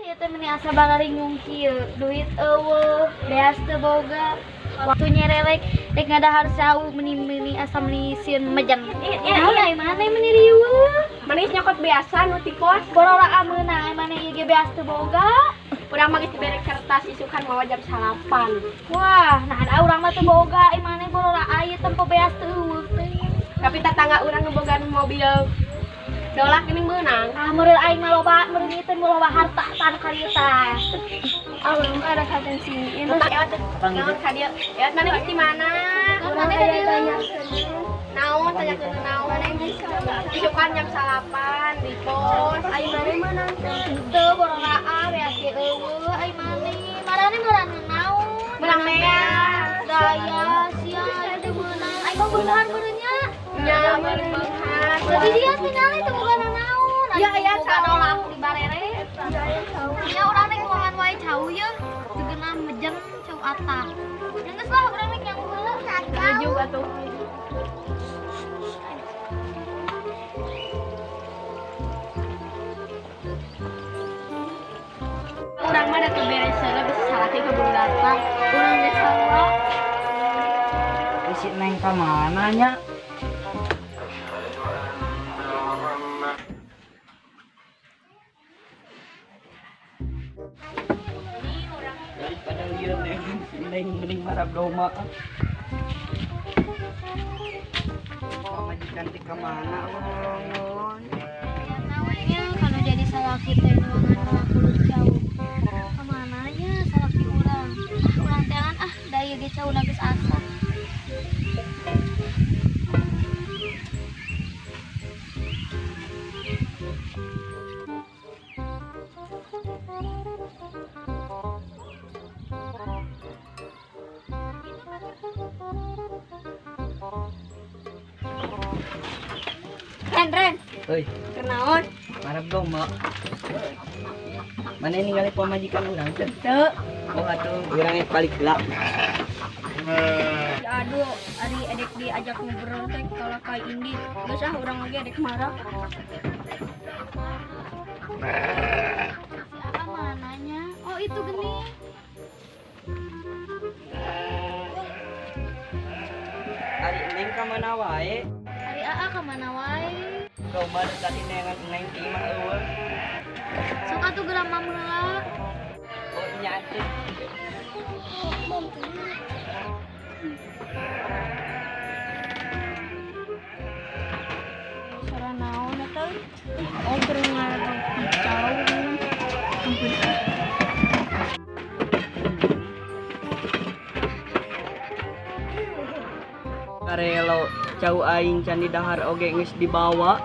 Ieu teh meni asa balaringung kieu, duit eueuh, beas teu boga. Waktu nyerelek rek ngadahar cau meni meni asa meni sieun mejen. Iya, Naon ai maneh meni riweuh? Manis nyokot biasa nu ti pos. Borora ameunang ai maneh ieu ge beas teu boga. Urang mah geus dibere kertas isukan mawa jam 9. Wah, nah ada urang mah teu boga, ai maneh borora aya tempo beas teu eueuh teh. Tapi tetangga urang nu boga mobil dolak geuning meunang. Ah, meureun aing mah loba, meureun ieu teh loba harta tan karita. Ah, urang mah ada katensi. Naon ka dieu? Ya, maneh geus di mana? Maneh ka dieu. Naon tanyakeun naon? Isukan jam 9 di pos. Ai maneh meunang teu? Teu borora beas ge eueuh ai maneh. Marane marane naon? Meunang beas. Daya sia teu meunang. Aing mah beunghar meureun nya. Nya meureun beunghar. Berarti dia tingali teu boga naon. Iya, iya, boga nolak di barere. Nya urang rek nuangan wae cau ye. Teu geunah mejen cau atah. Geus lah urang rek nyangu heula. Setuju atuh. Urang mah da teu beres heula bisa salaki keburu datang. Urang geus sarua. Si Neng ka mana nya? Daripada lieur Neng, si Neng mending marab doma. Pamajikan teh ka mana? Nya kalau jadi salaki teh nuangan kulut cau. Ka mana nya salaki urang? Ah, urang teangan ah, da ieu ge cauna geus asa. Ren, Ren, Euy, kenaon? marab doma. Mana ningali pamajikan urang teh? Teu. Oh atuh urang rek balik heula. Aduh, ari edek diajak ngobrol teh kalau ka Indi. Geus ah urang lagi edek marah. Si Aa mananya? Oh itu geni. Ari Neng ka mana wae? Ari Aa ka mana wae? Domba da tadi neangan Neng ti imah eueuh. Sok atuh geura mam heula. Oh nya atuh. Suara naon eta? Oh, keur ngarep cau. Ampun. Karelo cau aing can didahar oge geus dibawa.